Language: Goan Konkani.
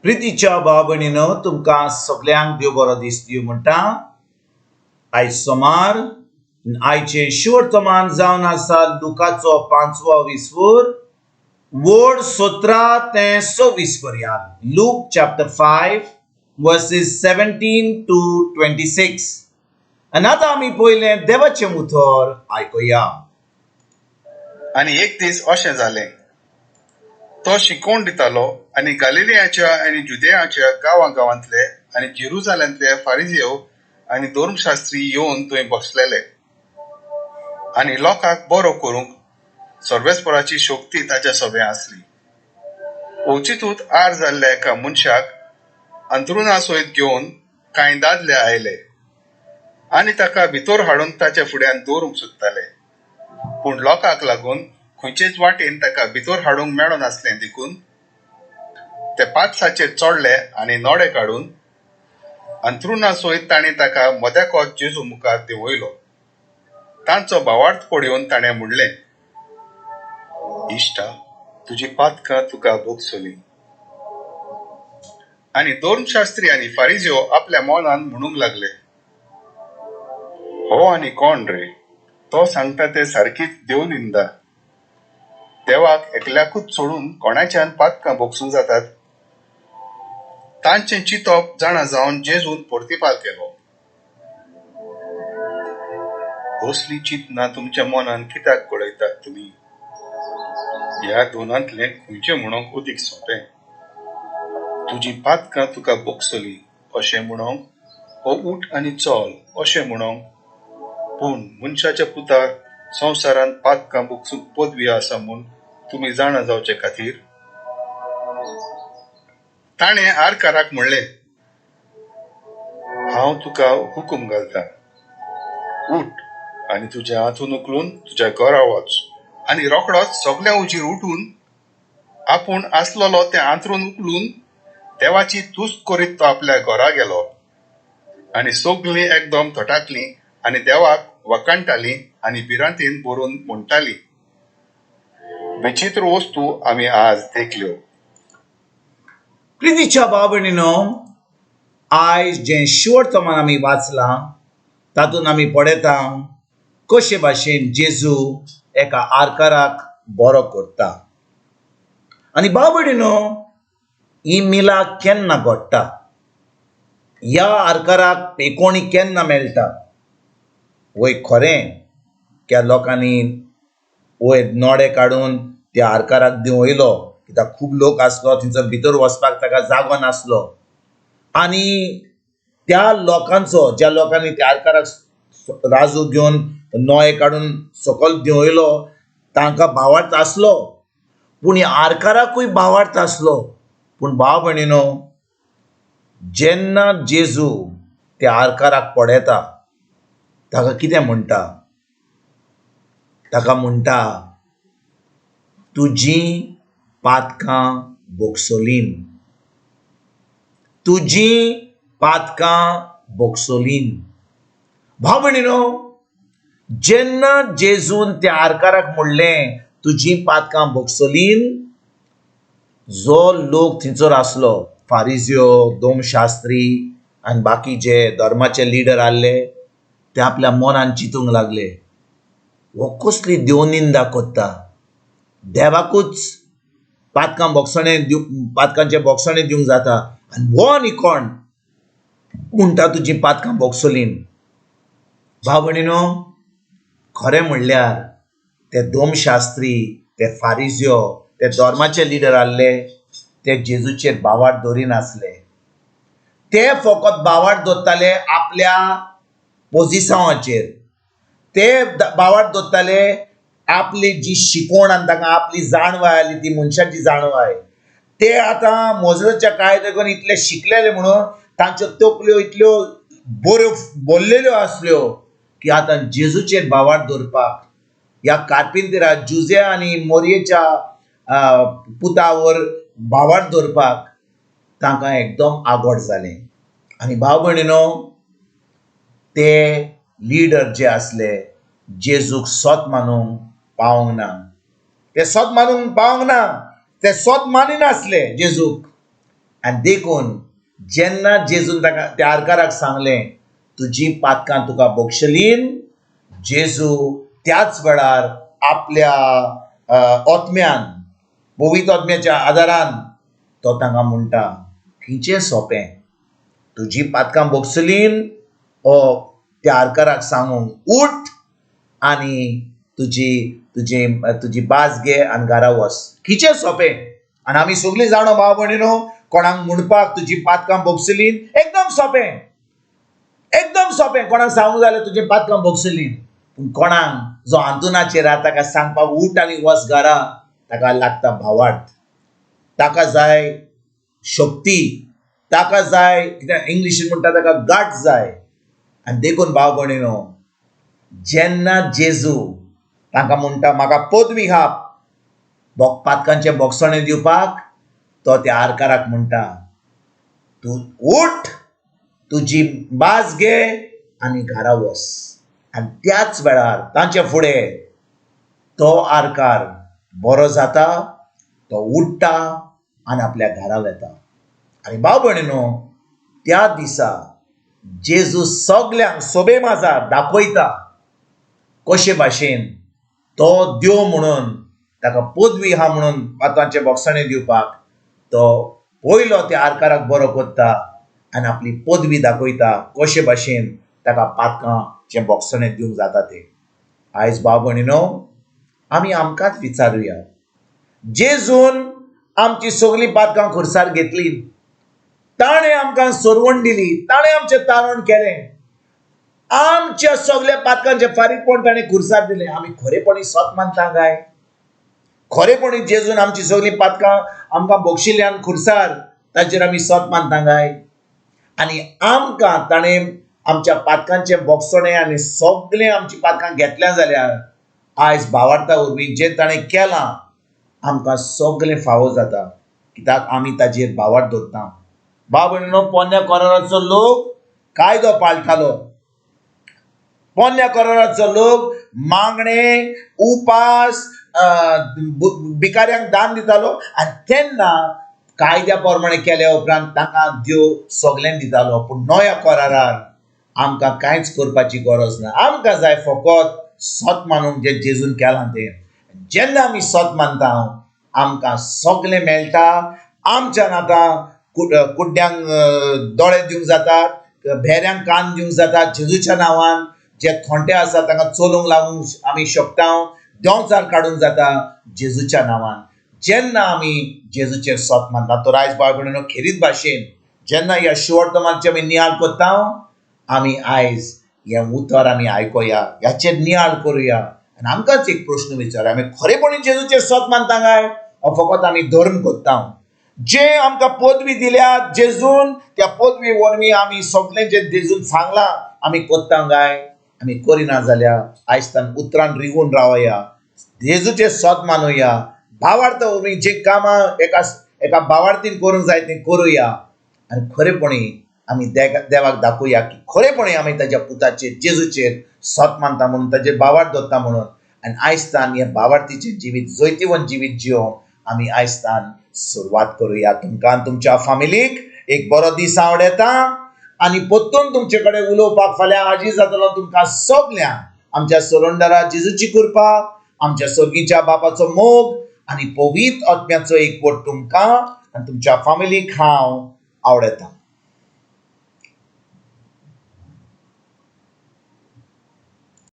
प्रितीच्या भाव भयणीनो, तुमकां सगल्यांक देव बरो दीस दिवं म्हणटा. आयज सोमार, आयचें शिवर्तमान जावन आसा लुकाचो पांचवो विस्वूर, वड 17 ते 26 पर्यंत. Luke chapter 5 verses 17 to 26. आनी आतां आमी पयलें देवाचें उतर आयकुया. आनी एक दीस अशें जालें, तो शिकोवण दितालो आनी गालिलियाच्या आनी जुदेयाच्या गांवां गांवांतले आनी जेरुजालेंतले फारिजेव आनी धर्मशास्त्री येवन थंय बसलेले आनी लोकांक बरो करूंक सर्वेस्पराची शक्ती ताच्या सभें आसली. अवचितूच आर जाल्ल्या एका मनशाक अंत्रुणा सयत घेवन कांय दादले आयले आनी ताका भितर हाडून ताच्या फुड्यान दवरूंक सोदताले. पूण लोकांक लागून खंयचेच वाटेन ताका भितर हाडूंक मेळनासलें, देखून ते पातसाचेर चडले आनी नोडे काडून अंत्रुणा सयत ताणें ताका मद्याकोत जेजू मुखार देंवयलो. तांचो भावार्थ पळोवन ताणें म्हणलें, इश्टा, तुजी पातकां तुका भोगसली. आनी धर्मशास्त्री आनी फारिज्यो आपल्या मनान म्हणूंक लागले, हो आनी कोण रे? तो सांगता ते सारकीच देवनिंदा. देवाक एकल्याकूच सोडून कोणाच्यान पातकां भोगसूंक जातात? तांचें चिंतप जाणा जावन जेजून प्रतिपाल केलो, असली चिंतना तुमच्या मनान कित्याक घडयतात तुमी? ह्या दोनांतलें खंयचें म्हणूंक अदीक सोंपें? तुजी पातकां तुका भोगसली अशें म्हणूंक, हो उठ आनी चल अशें म्हणूंक? पूण मनशाच्या पुताक संवसारांत पातकां भोगसूंक पदवी आसा म्हूण तुमी जाणा जावचे खातीर, ताणें आरकाराक म्हणलें, हांव तुका हुकूम घालतां, उठ आनी तुजें हांतून उखलून तुज्या घरा वच. आनी रोखडोच सगल्यां उजीर उठून आपूण आसलेलो तें हांतरून उखलून देवाची तुस्त करीत तो आपल्या घरा गेलो. आनी सगलीं एकदम थटाकलीं आनी देवाक वखाणटालीं आनी भिरांतीन भरून म्हणटालीं, विचित्र वस्तू आमी आज देखल्यो. प्रितीच्या भाव भयणीनो, आयज जें शिवर्तमान आमी वाचलां तातूंत आमी पळयता कशे भाशेन जेजू एका आरकाराक बरो करता. आनी भाव भयणीनो, ही मिला केन्ना घडटा? ह्या आरकाराक पेकोणी केन्ना मेळटा? वय खरें, त्या लोकांनी वयर नोडे काडून त्या आरकाराक देंवयलो, कित्याक खूब लोक आसलो, थंयसर भितर वचपाक ताका जागो नासलो. आनी त्या लोकांचो, ज्या लोकांनी त्या आरकाराक राजू घेवन नोये काडून सकयल देंवयलो, तांकां भावार्थ आसलो, पूण ह्या आरकाराकूय भावार्थ आसलो. पूण भाव भयणीनो, जेन्ना जेजू त्या आरकाराक पळयता ताका कितें म्हणटा? ताका म्हणटा, तुजी पातकां भोगसलीन, तुजी पातकां भोगसलीन. भाव भयणीनो, जेन्ना जेजून त्या आरकाराक म्हणलें तुजी पातकां भोगसलीन, जो लोक थंयसर आसलो, फारिज्यो, दोमशास्त्री आनी बाकी जे धर्माचे लिडर आहले, ते आपल्या मनान चिंतूंक लागले, हो कसली देवनिंदा करता, देवाकूच पातकां भोगसणे दिव, पातकांचे भोगसणे दिवंक जाता, आनी हो आनी कोण म्हणटा तुजी पातकां भोगसलीन. भाव भयणीनो, खरें म्हणल्यार ते दोमशास्त्री, ते फारिज्यो, ते धर्माचे लिडर आहले, ते जेजूचेर भावार्थ दवरिनासले. ते फकत भावार्थ दवरताले आपल्या पोजिसांवाचेर, ते भावार्थ दवरताले आपली जी शिकवण आनी तांकां आपली जाणवाय आसली ती मनशाची जाणवाय. ते आतां मोजच्या कायद्यान इतले शिकलेले म्हणून तांच्यो तकल्यो इतल्यो बऱ्यो भरलेल्यो आसल्यो की आतां जेजूचेर भावार्थ दवरपाक ह्या कार्पिंतेरा जुजे आनी मोरयेच्या पुतावर भावार्थ दवरपाक तांकां एकदम आगोड जालें. आनी भाव भयणीनो, ते लिडर जे आसले जेजूक सत मानूंक पावंक ना, ते सत मानूंक पावंक ना, ते सत मानिनासले जेजूक. आनी देखून जेन्ना जेजून ताका त्या आरकाराक सांगलें तुजी पातकां तुका बक्षलीन, जेजू त्याच वेळार आपल्या ओत्म्यान, पवित्र आत्म्याच्या आदारान तो तांकां म्हणटा, खंयचें सोंपें, तुजी पातकां बक्षलीन हो त्या आरकाराक सांगूंक उठ आनी तुजी तुजी तुजी बास घे आनी घरा वच. खंयचें सोंपें. आनी आमी सगळीं जाणा भाव भयणीनो, कोणाक म्हणपाक तुजी पातकां बक्षलीन एकदम सोंपें, एकदम सोंपें. कोणाक सांगूंक जाल्यार तुजी पातकां बक्षलीन, पूण कोणाक जो आंतुनाचेर आहा ताका सांगपाक उठ आनी वच घरा, ताका लागता भावार्थ, ताका जाय शक्ती, ताका जाय कित्याक इंग्लिशीन म्हणटा ताका गाट जाय. आनी देखून भाव भयणीनो, जेन्ना जेजू तांकां म्हणटा म्हाका पदवी आहा पातकांचें बोगसणें दिवपाक, तो त्या आरकाराक म्हणटा तूं उठ, तुजी बास घे आनी घरा वच. आनी त्याच वेळार तांचे फुडें तो आरकार बरो जाता, तो उठ्ठा आनी आपल्या घरा वता. आनी भाव भयणीनो, त्या दिसा जेजू सगल्यांक सोबे माजार दाखयता कशे भाशेन तो देव म्हणून ताका पदवी आहा म्हणून पातकांचे बोगसणें दिवपाक तो पयलो त्या आरकाराक बरो करता आनी आपली पदवी दाखयता कशे भाशेन ताका पातकांचें बोगसणें दिवंक जाता तें. आयज भाव भयणीनो, आमी आमकांच विचारुया, जेजून आमची सगळीं पातकां खुर्सार घेतली, ताणें आमकां सोरवण दिली, ताणें आमचें तारण केलें, आमच्या सगल्या पातकांचें फारीकपण ताणें खुर्सार दिलें. आमी खरेपणी सत मानता काय? खरेपणी जेजून आमची सगळीं पातकां आमकां बक्षिल्ल्यान खुर्सार ताचेर आमी सत मानता काय? आनी आमकां ताणें आमच्या पातकांचें बोगसणें आनी सगळें आमची पातकां घेतल्या जाल्यार आयज भावार्था वरवीं जें ताणें केलां आमकां सगळें फावो जाता, कित्याक आमी ताजेर भावार्थ दवरता. भाव भयणीनो, पोन्न्या कराराचो लोक कायदो पाळटालो, पोन्न्या कराराचो लोक मागणे, उपास, भिकाऱ्यांक दान दितालो आनी तेन्ना कायद्या प्रमाणे केल्या उपरांत तांकां देव सगळ्यांक दितालो. पूण नव्या करारार आमकां कांयच करपाची गरज ना, आमकां जाय फकत सत मानूंक जें जेजून केलां तें. जेन्ना आमी सत मानता आमकां सगळें मेळटा. आमच्यान आतां कुड्ड्यांक दोळे दिवंक जातात, भेऱ्यांक कान दिवंक जाता जेजूच्या नांवान, जे थोंटे आसा तांकां चलोवंक लागूंक आमी शकता, देंवचार काडूंक जाता जेजूच्या नांवान. जेन्ना आमी जेजूचेर सत मानता. तर आयज भाव भयणीनो, खेरीत भाशेन जेन्ना ह्या शिवर्तमानचे आमी नियाळ करता, आमी आयज हें उतर आमी आयकुया, ह्याचेर नियाळ करुया आनी आमकांच एक प्रश्न विचारुया, आमी खरेपणी जेजूचेर सत मानता काय हो फकत आमी धर्म करता? जे आमकां पदवी दिल्या जेजून, त्या पदवी वरवीं आमी सगळें जें जेजून सांगलां आमी करता काय? आमी करिना जाल्यार आयज तान उतरान रिगून रावया, जेजूचेर सत मानुया, भावार्थ वरवीं जे कामां एका एका भावार्थीन करूंक जाय तें करुया आनी खरेपणी आमी देवाक दाखोवया की खरेपणी आमी ताज्या पुताचेर जेजूचेर सत मानता म्हणून, ताजेर भावार्थ दवरता म्हणून. आनी आयज तान हें भावार्थीचें जिवीत, जैतिवंत जिवीत जियोवन आमी आयज तान सुरवात करुया. तुमकां तुमच्या फामिलीक एक बरो दीस आवडटा आनी परतून तुमचे कडेन उलोवपाक फाल्यां हाजीर जातलो. तुमकां सगल्यांक आमच्या सोरंडरा जेजूची कृपा, आमच्या सर्गीच्या बापाचो मोग आनी पवित्र आत्म्याचो एकवट तुमकां आनी तुमच्या फामिलीक हांव आवडटा.